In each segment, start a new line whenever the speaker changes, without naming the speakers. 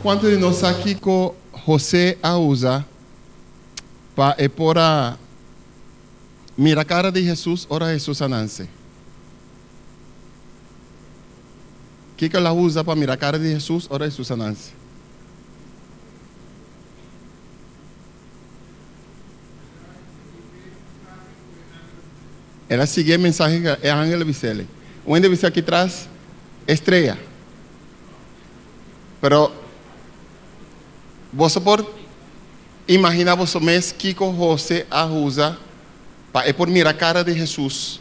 Kuantu di nos sa kiko José a usa pa e por a mira kara di Hesus ora Hesus a nanse? Kiko el a usa pa mira kara di Hesus ora Hesus a nanse? El a sigui e mensahe ku e angel a bis'el. Un hende a bisa aki tras, Estrella. Pero boso por imaginá boso mes kiko José a usa pa e por mira kara di Hesus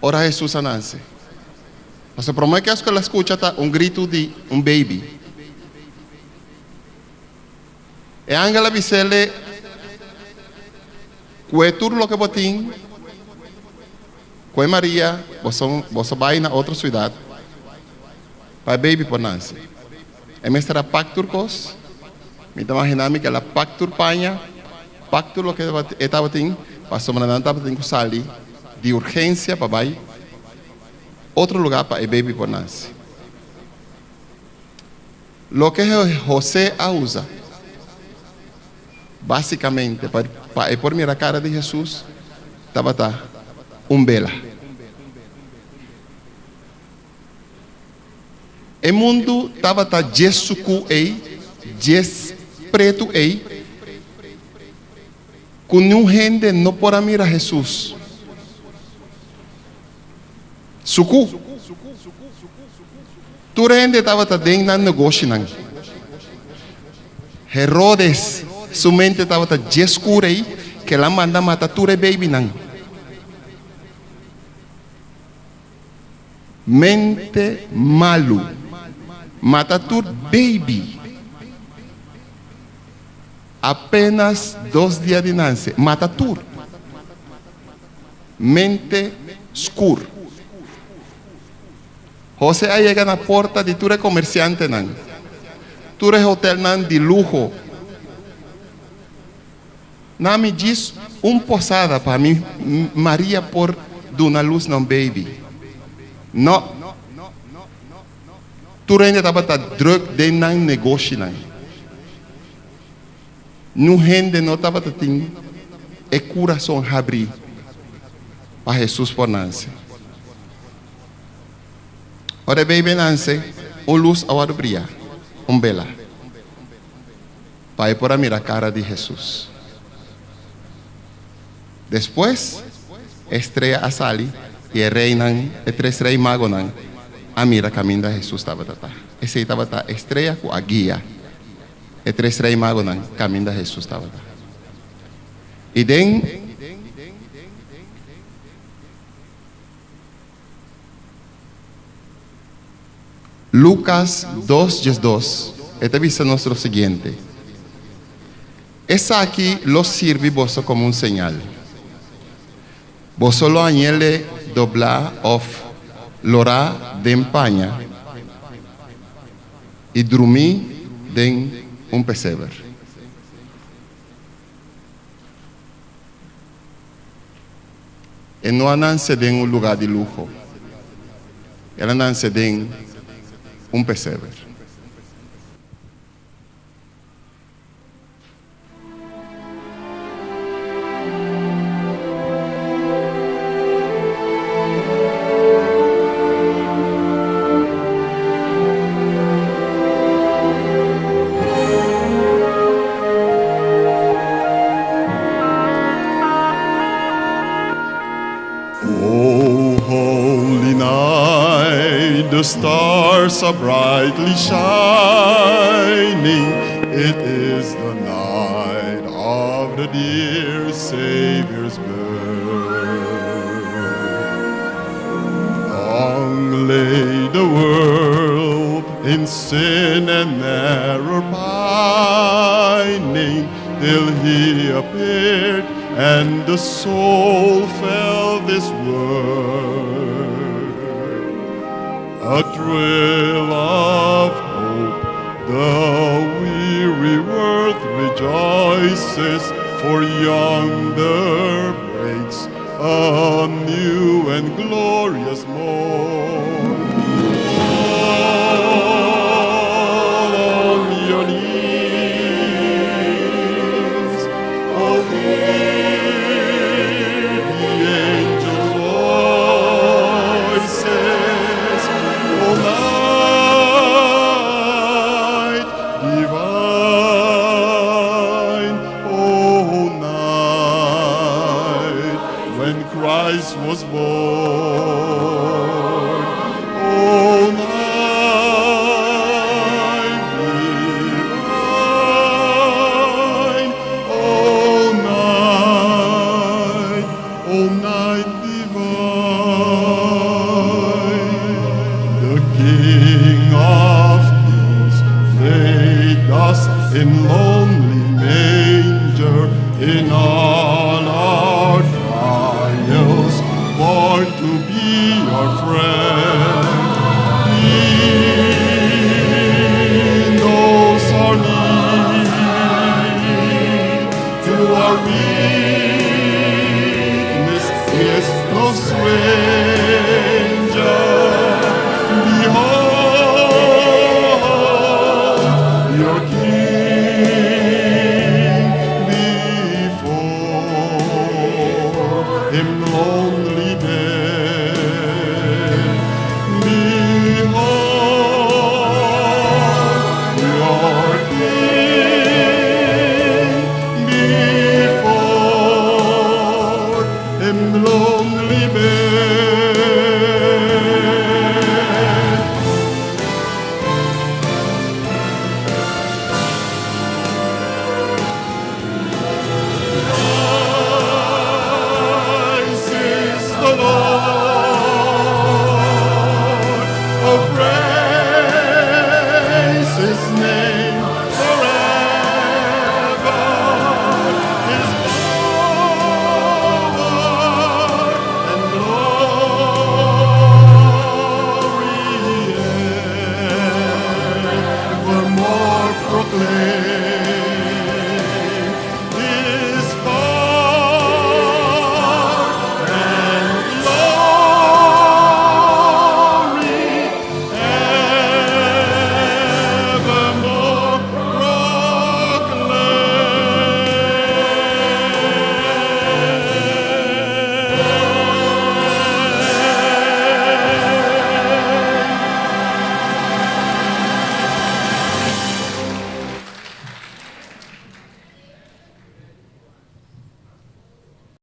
ora Hesus a nanse. Pasobra promé kos ku el a skucha ta un gritu di un beibi. E angel a bis'el, Kue tur loke bo tin, kue Maria, boso boso bai na otro siudat pa e beibi por nanse. E mester a pak tur kos. Mi ta imaginá mi ku el a pak tur paña, pak tur loke e tabatin, pasobra nan tabatin ku sali di urgensia pa bai otro lugá pa e beibi por nanse. Loke José a usa básicamente pa e por mira cara di Jesús tabata un bela. E mundu tabata djes sukú ei, djes pretu ei, ku niun hende no por a mira Jesús. Sukú. Tur hende tabata den nan negoshinan. Herodes su mente tabata dje skur ei ku el a manda mata tur e beibinan. Mente malu. Mata tur beibi. Apenas dos dia di nanse. Mata tur. Mente skur. José a yega na porta di tur e komersiantenan, tur e hotelnan di luho. Na mi djis un posada pa mi Maria por duna lus na un baby. No. Tur hende tabata druk den nan negoshinan. Niun hende no tabata tin e kurason habrí pa Hesus por nanse. Ora e beibe nanse, un lus a wòrdu bria, un bela, pa e por a mira kara di Hesus. Despues, e strea a sali i e reinan, e tres rei magonan, a mira kaminda Hesus tabata ta. Esei tabata e strea ku a guia e tres rei magonan kaminda Hesus tabata. I den. Lukas dos diesdos, e ta bisa nos lo siguiente, Esaki lo sirbi boso komo un señal, Boso lo hañ'ele doblá òf lorá den paña i drumí den un peseber. E no a nanse den un lugá di luho, el a nanse den un peseber.
Oh, holy night, the stars are brightly shining. It is the night of the dear Savior's birth. Long lay the world in sin and error pining, till he appeared and the soul felt his worth. A thrill of hope, the weary world rejoices, for yonder breaks a new and glorious morn. was born. O night divine, O night divine, the King of Kings laid thus in lonely manger in all our trials, born to be your friend. He knows our need, to our weakness is no stranger. Behold your King before him lonely bed. Behold your King before him lonely bed. Christ is the Lord. Oh, praise His name.